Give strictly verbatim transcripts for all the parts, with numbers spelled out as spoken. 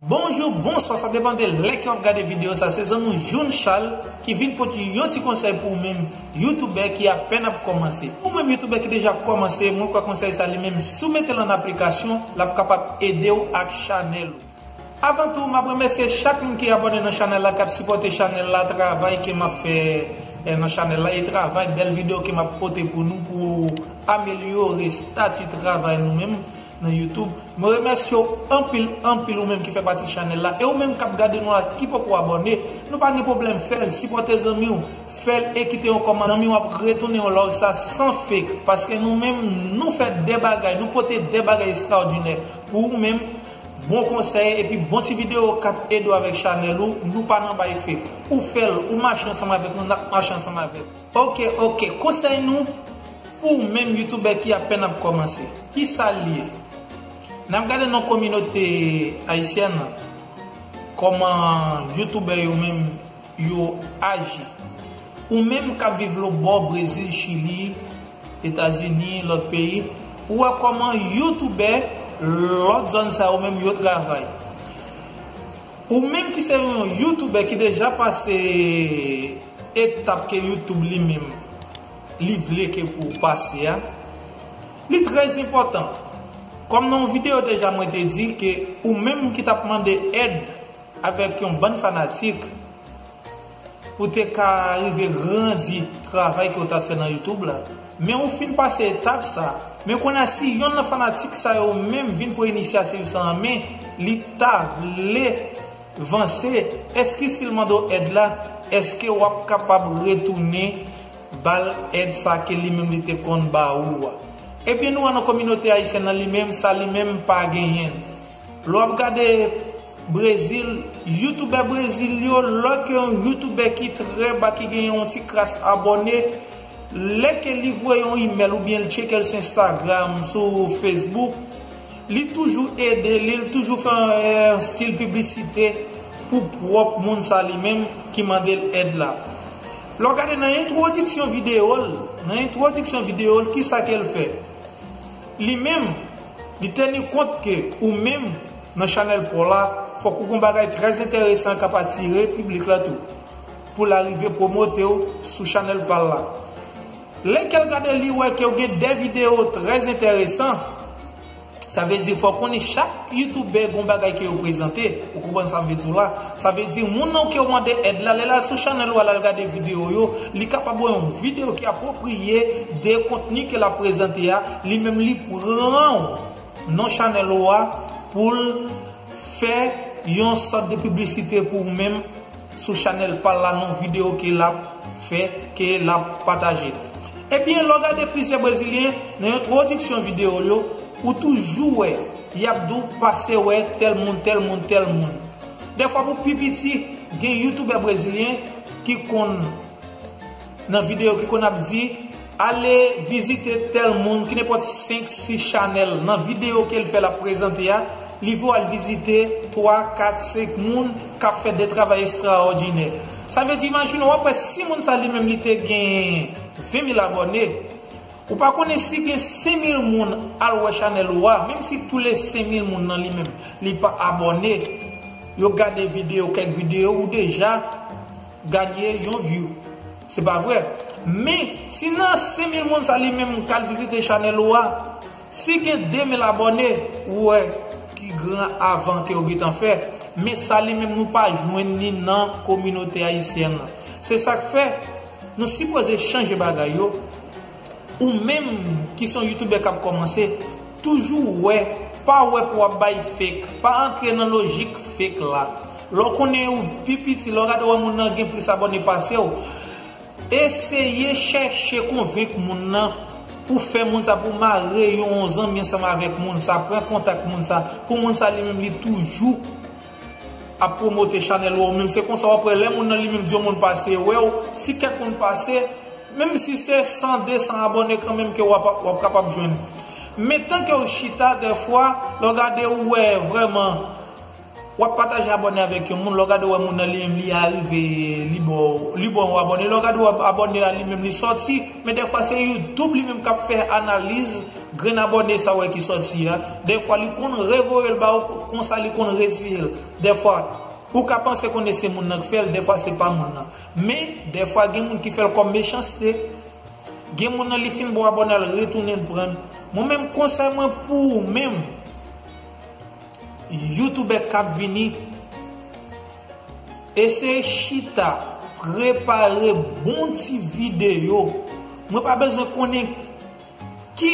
Bonjou, bonswa, sa depann de lè ke w ap gade videyo sa. Se zanmi w June Charles ki vin pote yon ti konsèy pou ou menm youtubè ki apèn ap kòmanse. Ou menm youtubè ki deja ap kòmanse, mwen kwè konsèy sa li menm, si w mete l an aplikasyon, l ap kapab ede w ak chanèl ou. Avan tou, m ap remèsye chak moun ki abòne nan chanèl la, k ap sipòte chanèl la, travay ke m ap fè eh, nan chanèl la, e travay bèl videyo ke m ap pote pou nou pou amelyore estati travay nou menm nan YouTube. Mwen remèsye w anpil, anpil, ou menm ki fè pati chanèl la. E ou menm k ap gade nou la, ki poko abòne, nou pa gen pwoblèm, fè l, sipòte zanmi w, fè l e kite yon kòmantè. Zanmi w ap retounen yon love sa san fake, paske nou menm, nou fè de bagay, nou pote de bagay estrawòdinè pou ou menm, bon konsèy, epi bon ti videyo k ap ede w avèk chanèl ou, nou pa nan bay fake. Ou fè l, ou mache ansanm avèk nou, n ap mache ansanm avèk. Ok, ok, konsèy nou pou ou menm youtubè ki apèn ap kòmanse. Kisa l ye? N ap gade nan kominote ayisyèn nan, kòman youtubè yo menm yo aji. Ou menm k ap viv lòtbò, Brezil, Chili, Etazini, lòt peyi, ou wè kòman youtubè lòt zòn sa yo menm yo travay. Ou menm ki se yon youtubè ki deja pase etap ke YouTube li menm li vle ke pou w pase a, li trè enpòtan. Kòm nan yon videyo deja mwen te di ke ou menm ki t ap mande èd avèk yon bann fanatik pou te ka rive grandi travay ke w t ap fè nan YouTube la. Men ou fin pase etap sa. Men kounye a, si yonn nan fanatik sa yo menm vin pran inisyativ sa an men, li ta vle vanse, èske si l mande w èd la, èske w ap kapab retounen ba l èd sa ke li menm li te konn ba ou a? Ebyen, nou wè nan kominote ayisyèn nan li menm, sa li menm pa genyen. Lè w ap gade Brezil, youtubè Brezil yo, lè ke yon youtubè ki trè ba, ki gen yon ti kras abòne, lè ke li voye yon imèl oubyen l tcheke l sou Instagram, sou Facebook, li toujou ede li, li toujou fè yon, yon stil piblisite pou pwòp moun sa li menm ki mande l èd la. Lè w gade nan entwodiksyon videyo l, nan entwodiksyon videyo l, kisa ke l fè? Li menm, li teni kont ke ou menm, nan chanèl pa w la, fòk ou gon bagay trè enteresan k ap atire piblik la tou, pou l arive pwomote w sou chanèl pa l la. Lè ke l gade, li wè ke w gen de videyo trè enteresan, sa vle di fò w konnen chak youtubè gon bagay ke yo prezante. Ou konprann sa m vle di w la? Sa vle di moun nan ke w mande èd la, lè l al sou chanèl ou a, l al gade videyo yo, li kapab wè yon videyo ki apwopriye de kontni ke l ap prezante a, li menm li pran w nan chanèl ou a pou l fè yon sòt de piblisite pou ou menm sou chanèl pa l la, nan videyo ke l ap fè, ke l ap pataje. Ebyen, lè w gade plizyè brezilyen, nan entwodiksyon videyo yo, ou toujou wè y ap di w pase wè tèl moun, tèl moun, tèl moun. Dèfwa pou pi piti, gen youtubè brezilyen ki konn nan videyo ki konn ap di, ale vizite tèl moun, ki nenpòt senk, sis chanèl. Nan videyo ke l fè l ap prezante a, li voye al vizite twa, kat, senk moun k ap fè de travay estrawòdinè. Sa vle di, imajine w, w ap wè si moun sa li menm li te gen ven mil abòne, ou pa konnen si gen senk mil moun al wè chanèl ou a, menm si tou le senk mil moun nan li menm, li pa abòne, yo gade videyo, kèk videyo, ou deja gade yon view. Se pa vre. Men, si nan senk mil moun sa li menm k al vizite chanèl ou a, si gen de mil abòne, ou wè ki gran avan ke w gentan fè. Men sa li menm nou pa jwenn li nan kominote ayisyèn nan. Se sa k fè, nou sipoze chanje bagay yo. Ou menm ki se yon youtubè k ap kòmanse, toujou wè, pa wè pou w ap bay fake, pa antre nan lojik fake la. Lè w konnen ou pi piti, lè w gade w wè moun nan gen plis abòne pase w, eseye chèche konvenk moun nan pou fè moun sa, pou mare yon zanmi ansanm avèk moun sa, pran kontak moun sa, pou moun sa li menm li toujou ap pwomote chanèl ou, menm se konsa w ap wè lè moun nan li menm di yon moun pase wè w, si kèk moun pase, menm si se san, de san abòne kanmenm ke w ap, w ap kapab jwenn. Men tan ke w chita, dèfwa, lè w gade ou wè vrèman W ap pataje abòne avèk yon moun, lè w gade w wè moun nan li menm li arive, li ba w, li ba w yon abòne, lè w gade w abòne a li menm li sòti, men dèfwa se YouTube li menm k ap fè analiz grenn abòne sa w wè ki sòti a, dèfwa li konn revoye l ba w, konsa li konn retire l. Dèfwa, ou ka panse konnen se moun nan k fè l, dèfwa se pa moun nan. Men, dèfwa gen moun ki fè l kòm mechanste. Gen moun nan li fin ba w abòne a l retounen l pran l. Mwen menm konsèy mwen pou ou menm, youtubè k ap vini, eseye chita, prepare bon ti videyo. Mwen pa bezwen konnen ki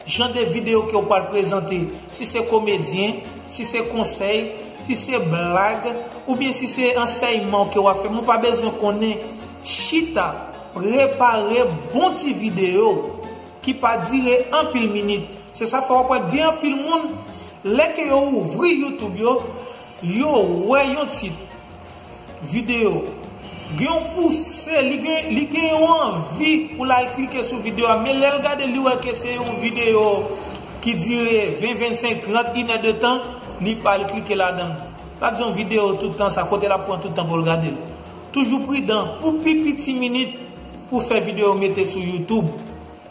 jan de videyo ke w pral prezante, si se komedyen, si se konsèy, si se blag, oubyen si se ansèyman ke w ap fè. Mwen pa bezwen konnen, chita, prepare bon ti videyo ki pa dire anpil minit. Se sa fè w ap wè gen anpil moun, lè ke yo ouvri YouTube yo, yo wè yon tit videyo, gen yon pouse, li gen, li gen yon anvi pou l al klike sou videyo a, men lè l gade li wè ke se yon videyo ki dire ven, vennsenk, trant, inè de tan, li pa al klike ladan l. L ap di yon videyo tout tan sa, kote l ap pran tout tan pou l gade l. Toujou pridan, pou pi piti minit pou fè videyo mete sou YouTube,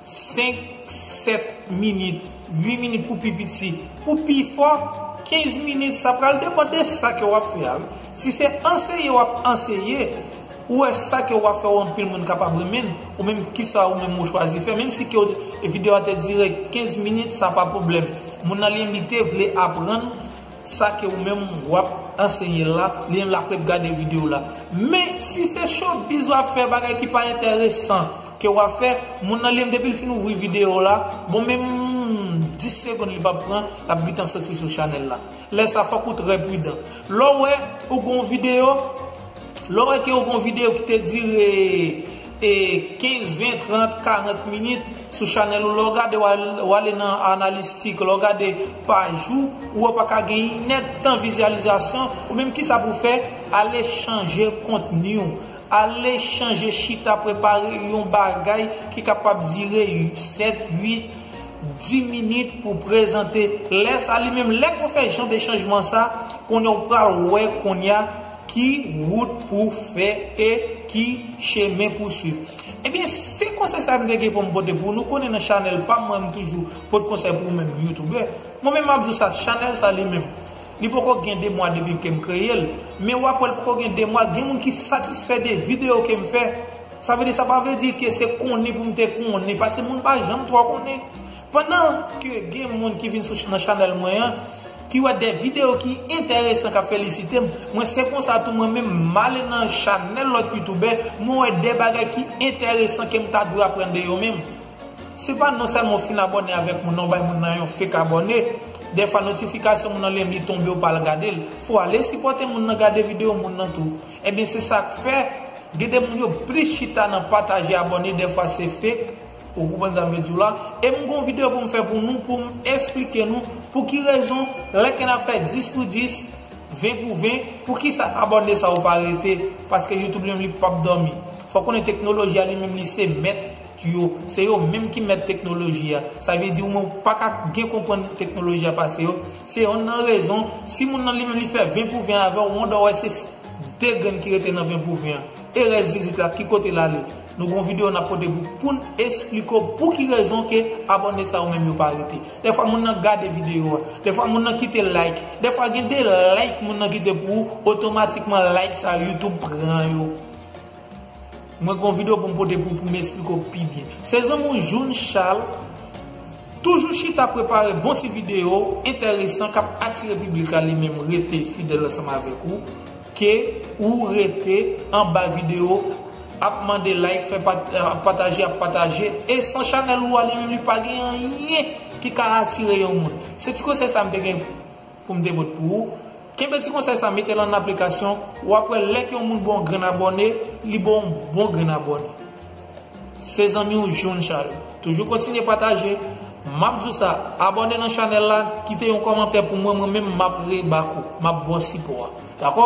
senk, sèt minit, uit minit pou pi piti. Pou pi fò, kenz minit, sa pral depann de sa ke w ap fè a, wi. Si se anseye w ap anseye, ou wè sa ke w ap fè, ou anpil moun kapab renmen l, ou menm kisa ou menm ou chwazi fè, menm si ke w, videyo a te dire kenz minit, sa pa pwoblèm. Moun nan li menm li te vle aprann sa ke ou menm w ap anseye l la, li menm l ap ret gade videyo la. Men, si se showbiz w ap fè, bagay ki pa enteresan ke w ap fè, moun nan li menm depi l fin ouvri videyo la, bon, menm dis segonn li p ap pran, l ap gentan soti sou chanèl la. Lè sa, fòk ou trè pridan. Lè w wè ou gon videyo, lè w wè ke ou gon videyo ki te dire e kenz, ven, trant, karant minit sou chanèl ou, lè w gade, w al-, w ale nan analistik, lè w gade paj ou, ou wè pa ka gen inèdtan vizyalizasyon, ou menm kisa pou w fè, ale chanje kontni w, ale chanje chita prepare yon bagay ki kapab dire sèt, uit, dis minit pou prezante. Lè sa li menm, lè ke w fè jan de chanjman sa, kounye a w pral wè kounye a ki wout pou fè e ki chemen pou swiv. Ebyen, se konsèy sa m te gen pou m pote pou nou. Konnen nan chanèl pa m, mwen m toujou pote konsèy pou ou menm youtubè. Mwen menm m ap di w sa, chanèl sa li menm, li poko gen de mwa depi ke m kreye l, men w ap wè l poko gen de mwa, gen moun ki satisfè de videyo ke m fè. Sa vle di, sa pa vle di ke se konnen pou m te konnen, paske moun pa janm twò konnen. Pandan ke gen moun ki vin sou ch-, nan chanèl mwen an, ki wè de videyo ki enteresan, k ap felisite m, mwen se konsa tou mwen menm, m ale nan chanèl lòt youtubè, mwen wè de bagay ki enteresan ke m ta dwe aprann de yo menm. Se pa non sèlman w fin abòne avèk moun nan, w bay moun nan yon fake abòne. Dèfwa notifikasyon moun nan li menm li tonbe, ou pa al gade l. Fò w ale sipòte moun nan, gade videyo moun nan tou. Ebyen, se sa k fè gen de moun yo plis chita nan pataje abòne, dèfwa se fake. Ou konprann sa m vle di w la? E m gon videyo pou m fè pou nou, pou m esplike nou pou ki rezon lè ke n ap fè dis pou dis, ven pou ven, poukisa abòne sa yo pa rete? Paske YouTube li menm li p ap dòmi. Fò w konnen teknoloji a li menm li se mèt yo, se yo menm ki mèt teknoloji a. Sa vle di ou menm ou pa ka gen konprann teknoloji a pase yo. Se yonn nan rezon, si moun nan li menm li fè ven pou ven avè w, ou wè se de grenn ki rete nan ven pou ven an. E rès dizuit la, ki kote l ale? Nou gon videyo n ap pote pou, pou n esplike w pou ki rezon ke abòne sa yo menm yo pa rete. Dèfwa moun nan gade videyo a, dèfwa moun nan kite like, dèfwa gen de like moun nan kite pou ou, otomatikman like sa YouTube pran yo. Mwen gon videyo pou m pote pou, pou m esplike w pi byen. Se zanmi w Joun Charles. Toujou chita prepare bon ti videyo enteresan k ap atire piblik la, li menm rete fidèl ansanm avèk ou, ke ou rete anba videyo, ap mande like, fè pat-, ap pataje, ap pataje, e san chanèl ou a li menm li pa gen anyen ki ka atire yon moun. Se ti konsèy sa m te gen pou m te pote pou ou. Kenbe ti konsèy sa, mete l an aplikasyon, w ap wè lè ke yon moun ba w yon grenn abòne, li ba w yon bon grenn abòne. Se zanmi w Joun Charles. Toujou kontinye pataje. M ap di w sa, abòne nan chanèl la, kite yon kòmantè pou mwen, mwen menm m ap rebak ou, m ap ba w sipò a. Dakò?